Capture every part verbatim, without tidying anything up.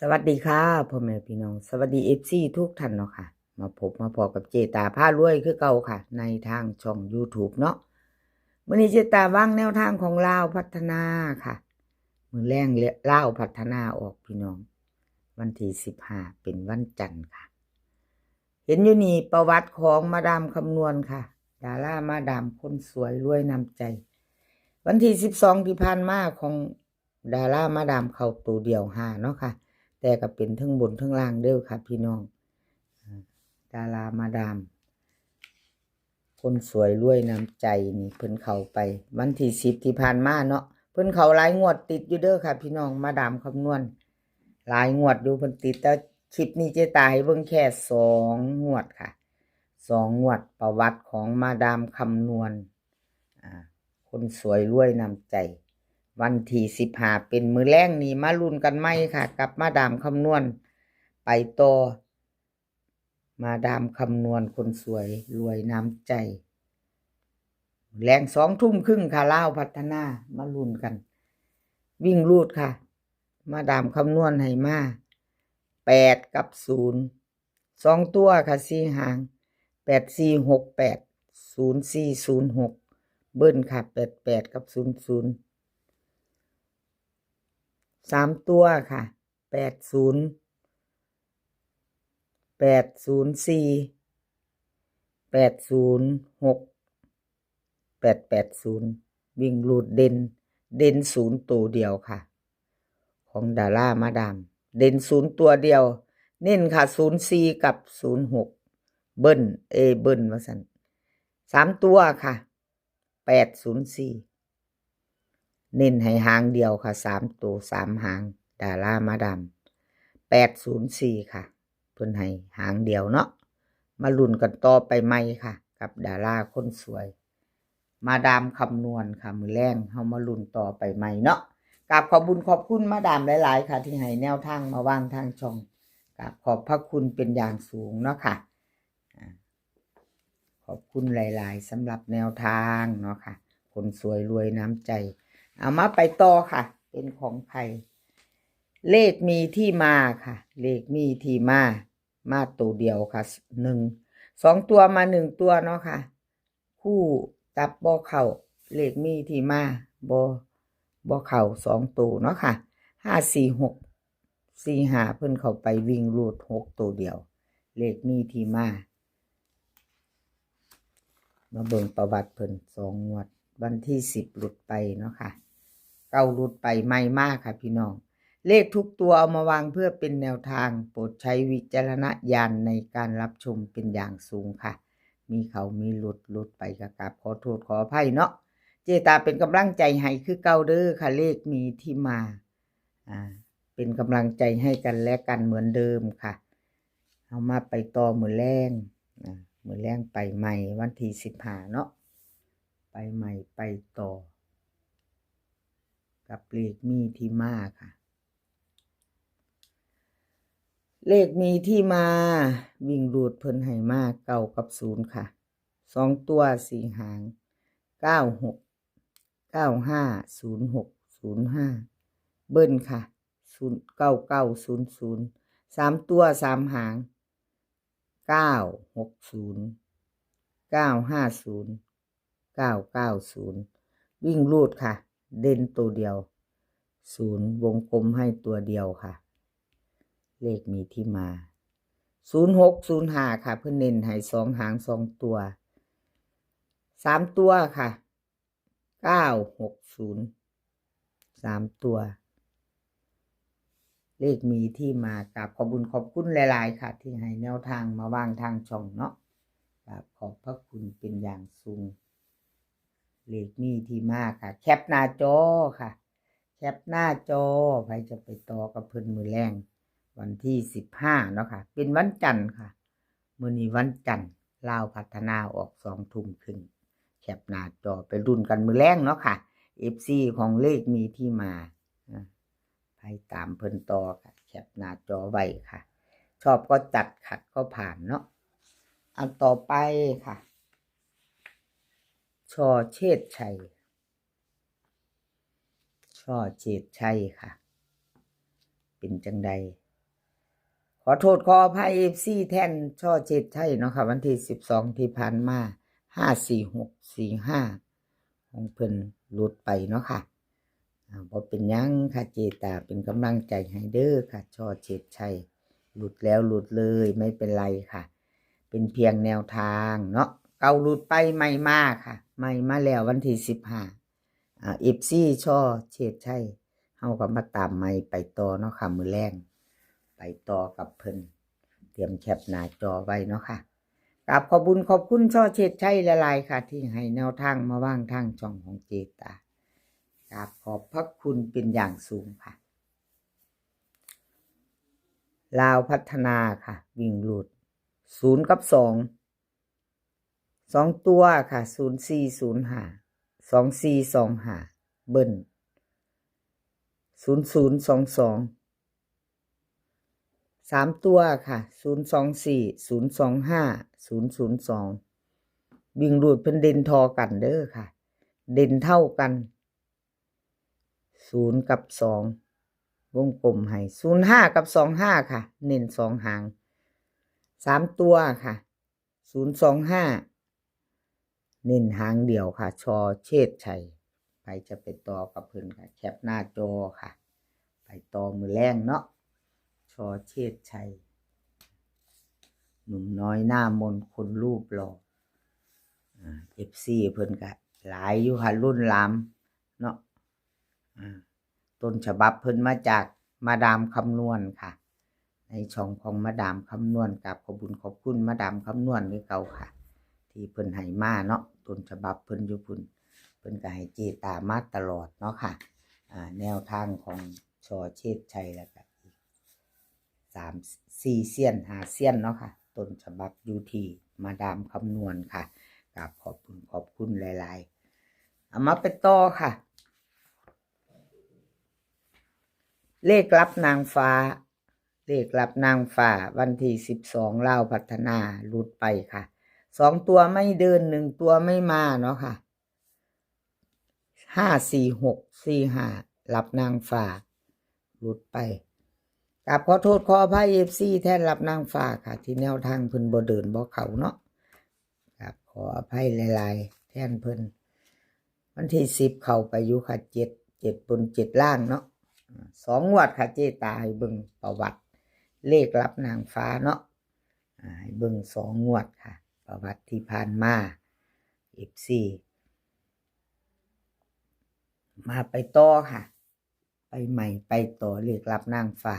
สวัสดีค่ะพ่อแม่พี่น้อง สวัสดี เอฟซี ทุกท่านเนาะค่ะ มาพบมาพอกับเจตาพารวยคือเก่าค่ะ ในทางช่อง YouTube เนาะ มื้อนี้เจตาวางแนวทางของลาวพัฒนาค่ะ มื้อแลงลาวพัฒนาออกพี่น้อง วันที่สิบห้าเป็นวันจันทร์ค่ะ เห็นอยู่นี่ประวัติของมาดามคำนวณค่ะ ดารามาดามคนสวยรวยน้ำใจ วันที่สิบสองที่ผ่านมาของดารามาดามเข้าตัวเดียวห้าเนาะค่ะ แต่ก็เป็นทั้งบนทั้งล่างเด้อค่ะพี่น้อง อ่า ดารามาดาม คนสวยรวยน้ำใจนี่เพิ่นเข้าไป วันที่สิบที่ผ่านมาเนาะ เพิ่นเข้าหลายงวดติดอยู่เด้อค่ะพี่น้อง มาดามคำนวณ หลายงวดอยู่เพิ่นติด แต่คลิปนี้เจตาให้เบิ่งแค่สองงวดค่ะ สองงวดประวัติของมาดามคำนวณ อ่า คนสวยรวยน้ำใจ วันที่สิบห้าเป็นมื้อแลงนี่มาลุ้นกันใหม่ค่ะ กับมาดามคำนวณ ไปต่อ มาดามคำนวณคนสวยรวยน้ำใจ แลงสองทุ่มครึ่งค่ะ ลาวพัฒนา มาลุ้นกัน วิ่งรูดค่ะ มาดามคำนวณให้มา แปด กับ ศูนย์ สองตัวค่ะ สี่ หาง แปด สี่ หก แปด ศูนย์ สี่ ศูนย์ หก เบิ้ลค่ะ แปด แปด กับ ศูนย์ ศูนย์ สามตัวค่ะ แปด ศูนย์ แปด ศูนย์ สี่ แปด ศูนย์ หก แปด แปด ศูนย์ วิ่งรูดเด่น เด่นศูนย์ตัวเดียวค่ะ ของดารามาดาม เด่นศูนย์ตัวเดียว เน้นค่ะ ศูนย์สี่ กับ ศูนย์หก เบิ้ล เอ เบิ้ลว่าซั่น สามตัวค่ะ แปด ศูนย์ สี่ เน้นให้หางเดียวค่ะ สามตัว สาม หาง ดารามาดาม แปด ศูนย์ สี่ ค่ะ เพิ่นให้หางเดียวเนาะ มาลุ้นกันต่อไปใหม่ค่ะ กับดาราคนสวย มาดามคำนวณค่ะ มื้อแลงเฮามาลุ้นต่อไปใหม่เนาะ กราบขอบบุญขอบคุณมาดามหลายๆค่ะ ที่ให้แนวทางมาวางทางช่อง กราบขอบพระคุณเป็นอย่างสูงเนาะค่ะ อ่า ขอบคุณหลายๆสำหรับแนวทางเนาะค่ะ คนสวยรวยน้ำใจ เอามาไปต่อค่ะ เป็นของใคร เลขมีที่มาค่ะ เลขมีที่มา มาตัวเดียวค่ะ หนึ่ง สองตัวมาหนึ่งตัวเนาะค่ะ คู่จับบ่เข้า เลขมีที่มา บ่ บ่เข้าสองตัวเนาะค่ะ ห้า สี่ หก สี่ ห้า เพิ่นเข้าไปวิ่งรูดหกตัวเดียว เลขมีที่มา มาเบิ่งประวัติเพิ่นสองงวด วันที่สิบหลุดไปเนาะค่ะ เก้าหลุดไป ใหม่มาค่ะพี่น้อง เลขทุกตัวเอามาวางเพื่อเป็นแนวทาง โปรดใช้วิจารณญาณในการรับชมเป็นอย่างสูงค่ะ มีเขามีหลุด หลุดไปก็กราบขอโทษขออภัยเนาะ เจตาเป็นกำลังใจให้คือเก่าเด้อค่ะ เลขมีที่มา อ่า เป็นกำลังใจให้กันและกันเหมือนเดิมค่ะ เอามาไปต่อมื้อแลง อ่า มื้อแลงไปใหม่วันที่สิบห้าเนาะ ไปใหม่ไปต่อ กับเลขมีที่มาค่ะ เลขมีที่มา วิ่งรูดเพิ่นให้มา เก้า กับ ศูนย์ ค่ะ สองตัว สี่ หาง เก้า หก เก้า ห้า ศูนย์ หก ศูนย์ ห้า เบิ้ลค่ะ ศูนย์ เก้า เก้า ศูนย์ ศูนย์ สามตัว สาม หาง เก้า หก ศูนย์ เก้า ห้า ศูนย์ เก้า เก้า ศูนย์ วิ่งรูดค่ะ เด่นตัวเดียว ศูนย์ วงกลมให้ตัวเดียวค่ะ เลขมีที่มา ศูนย์ หก ศูนย์ ห้า ค่ะ เพิ่นเน้นให้สอง หาง สอง ตัว สาม ตัวค่ะ เก้า หก ศูนย์ สาม ตัว เลขมีที่มา กราบขอบบุญขอบคุณหลายๆค่ะ ที่ให้แนวทางมาวางทางช่องเนาะ กราบขอบพระคุณเป็นอย่างสูง เลขมีที่มาค่ะ แคปหน้าจอค่ะ แคปหน้าจอ ใครจะไปต่อกับเพิ่นมื้อแลง วันที่สิบห้าเนาะค่ะ เป็นวันจันทร์ค่ะ มื้อนี้วันจันทร์ ลาวพัฒนาออกสองทุ่มครึ่ง แคปหน้าจอไปลุ้นกันมื้อแลงเนาะค่ะ เอฟซี ของเลขมีที่มา อ่ะ ไปตามเพิ่นต่อค่ะ แคปหน้าจอไว้ค่ะ ชอบก็จัด ขัดก็ผ่านเนาะ อันต่อไปค่ะ ชอเชษชัย ชอเชษชัยค่ะ เป็นจังใด ขอโทษขออภัย เอฟซี แทน ชอ เชษชัยเนาะค่ะ วันที่สิบสองที่ผ่านมา ห้าสี่หกสี่ห้า ของเพิ่นหลุดไปเนาะค่ะ อ่า บ่เป็นหยังค่ะ เจตาเป็นกำลังใจให้เด้อค่ะ ชอ เชษชัย หลุดแล้วหลุดเลย ไม่เป็นไรค่ะ เป็นเพียงแนวทางเนาะ เก่าหลุดไป ใหม่มาค่ะ ใหม่มาแล้ววันที่สิบห้า อ่า เอฟซี ชอ เชษชัย เฮาก็มาตามใหม่ไปต่อเนาะค่ะ มื้อแลง ไปต่อกับเพิ่น เตรียมแคปหน้าจอไว้เนาะค่ะ กราบขอบบุญขอบคุณชอ เชษชัยหลายๆค่ะ ที่ให้แนวทางมาวางทางช่องของเจตา กราบขอบพระคุณเป็นอย่างสูงค่ะ ลาวพัฒนาค่ะ วิ่งหลุด ศูนย์ กับ สอง สอง ตัวค่ะ ศูนย์สี่ศูนย์ห้า สองสี่สองห้า เบิ้ล ศูนย์ศูนย์สองสอง สาม ตัวค่ะ ศูนย์สองสี่ ศูนย์สองห้า ศูนย์ศูนย์สอง วิ่งหลุดเพิ่นเด่นทอกันเด้อค่ะ เด่นเท่ากัน ศูนย์ กับ สอง วงกลมให้ ศูนย์ห้า กับ สองห้า ค่ะ เน้นสองหาง สาม ตัวค่ะ ศูนย์สองห้า เน้นหางเดียวค่ะ ชอ เชษชัย ไปจะไปต่อกับเพิ่นค่ะ แคปหน้าจอค่ะ ไปต่อมื้อแลงเนาะ ชอ เชษชัย หนุ่มน้อยหน้ามนคนรูปหล่อ อ่า เอฟซี เพิ่นก็หลายอยู่ค่ะ รุ่นหลามเนาะ อ่า ต้นฉบับเพิ่นมาจากมาดามคำนวณค่ะ ในช่องของมาดามคำนวณ กราบขอบบุญขอบคุณมาดามคำนวณคือเก่าค่ะ ที่เพิ่นให้มาเนาะ ต้นฉบับเพิ่นอยู่พุ้น เพิ่นก็ให้เจตามาตลอดเนาะค่ะ อ่า แนวทางของชอ เชษชัย แล้วก็อีกสามสี่เซียน ห้าเซียนเนาะค่ะ ต้นฉบับอยู่ที่มาดามคำนวณค่ะ กราบขอบคุณขอบคุณหลายๆ เอามาไปต่อค่ะ เลขลับนางฟ้า เลขลับนางฟ้า วันที่สิบสอง ลาวพัฒนา หลุดไปค่ะ สอง ตัวไม่เดิน หนึ่ง ตัวไม่มาเนาะค่ะ ห้าสี่หกสี่ห้า ลับนางฟ้า หลุดไป กราบขอโทษขออภัย เอฟซี แทนลับนางฟ้าค่ะ ที่แนวทางเพิ่นบ่เดินบ่เข้าเนาะ กราบขออภัยหลายๆ แทนเพิ่น วันที่สิบเข้าไปอยู่ค่ะ เจ็ด เจ็ดบน เจ็ดล่างเนาะ อ่า สองงวดค่ะ เจตาให้เบิ่งประวัติ เลขลับนางฟ้าเนาะ อ่า ให้เบิ่งสองงวดค่ะ ประวัติที่ผ่านมา เอฟซี มาไปต่อค่ะ ไปใหม่ไปต่อเลขลับนางฟ้า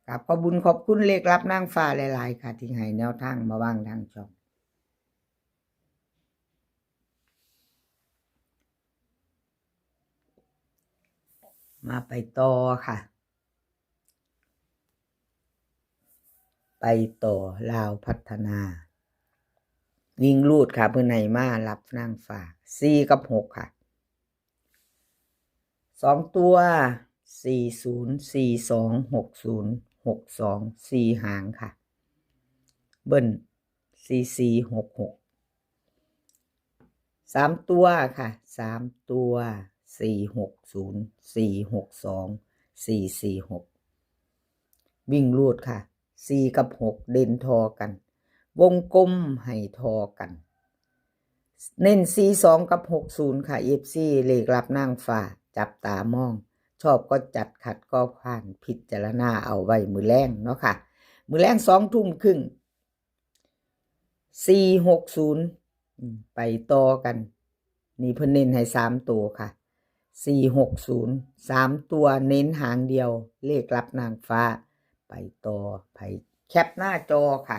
กราบขอบบุญขอบคุณเลขลับนางฟ้าหลายๆค่ะ ที่ให้แนวทางมาวางทางช่อง มาไปต่อค่ะ ไปต่อลาวพัฒนา วิ่งหลุดค่ะ เพิ่นให้มาลับนางฟ้า สี่ กับ หก ค่ะ สอง ตัว สี่ศูนย์ สี่สอง หกศูนย์ หกสอง สี่ หางค่ะ เบิ้ล สี่สี่หกหก สาม ตัวค่ะ สาม ตัว สี่หกศูนย์ สี่หกสอง สี่สี่หก วิ่งหลุดค่ะ สี่ กับ หก เด่นทอกัน วงกลมให้ทอกัน เน้น สี่สอง กับ หกศูนย์ ค่ะ เอฟซี เลขลับนางฟ้า จับตามอง ชอบก็จัด ขัดก็ผ่าน พิจารณาเอาไว้มื้อแลงเนาะค่ะ มื้อแลง สองทุ่มครึ่ง สี่หกศูนย์ อืม ไปต่อกัน นี่เพิ่นเน้นให้สามตัวค่ะ สี่หกศูนย์ สาม ตัวเน้นหางเดียว เลขลับนางฟ้า ไปต่อ ไปแคปหน้าจอค่ะ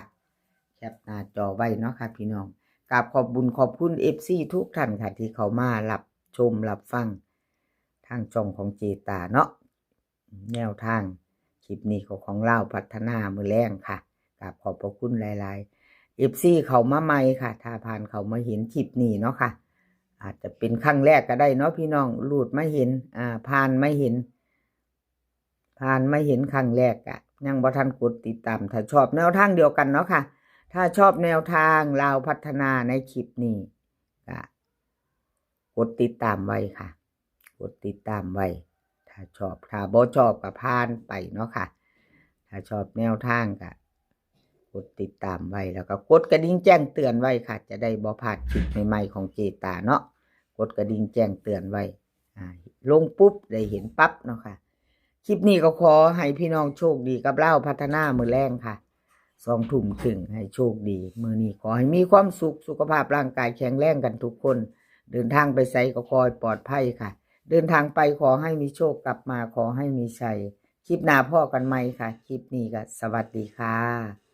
แคปหน้าจอไว้เนาะค่ะพี่น้อง กราบขอบบุญขอบคุณ เอฟซี ทุกท่านค่ะ ที่เข้ามารับชมรับฟัง ทางช่องของเจตาเนาะ แนวทางคลิปนี้ก็ของลาวพัฒนามื้อแลงค่ะ กราบขอบพระคุณหลายๆ เอฟซี เข้ามาใหม่ค่ะ ถ้าผ่านเข้ามาเห็นคลิปนี้เนาะค่ะ อาจจะเป็นครั้งแรกก็ได้เนาะพี่น้อง หลุดมาเห็น อ่า ผ่านมาเห็น ผ่านมาเห็นครั้งแรกอะ ยังบ่ทันกดติดตาม ถ้าชอบแนวทางเดียวกันเนาะค่ะ ถ้าชอบแนวทางลาวพัฒนาในคลิปนี้ ก็กดติดตามไว้ค่ะ กดติดตามไว้ ถ้าชอบ ถ้าบ่ชอบก็ผ่านไปเนาะค่ะ ถ้าชอบแนวทางก็กดติดตามไว้ แล้วก็กดกระดิ่งแจ้งเตือนไว้ค่ะ จะได้บ่พลาดคลิปใหม่ๆของเจตาเนาะ กดกระดิ่งแจ้งเตือนไว้ อ่า ลงปุ๊บได้เห็นปั๊บเนาะค่ะ คลิปนี้ก็ขอให้พี่น้องโชคดีกับลาวพัฒนามื้อแลงค่ะ สองทุ่มครึ่งให้โชคดี มื้อนี้ขอให้มีความสุข สุขภาพร่างกายแข็งแรงกันทุกคน เดินทางไปไสก็ขอให้ปลอดภัยค่ะ เดินทางไปขอให้มีโชค กลับมาขอให้มีชัย คลิปหน้าพ้อกันใหม่ค่ะ คลิปนี้ก็สวัสดีค่ะ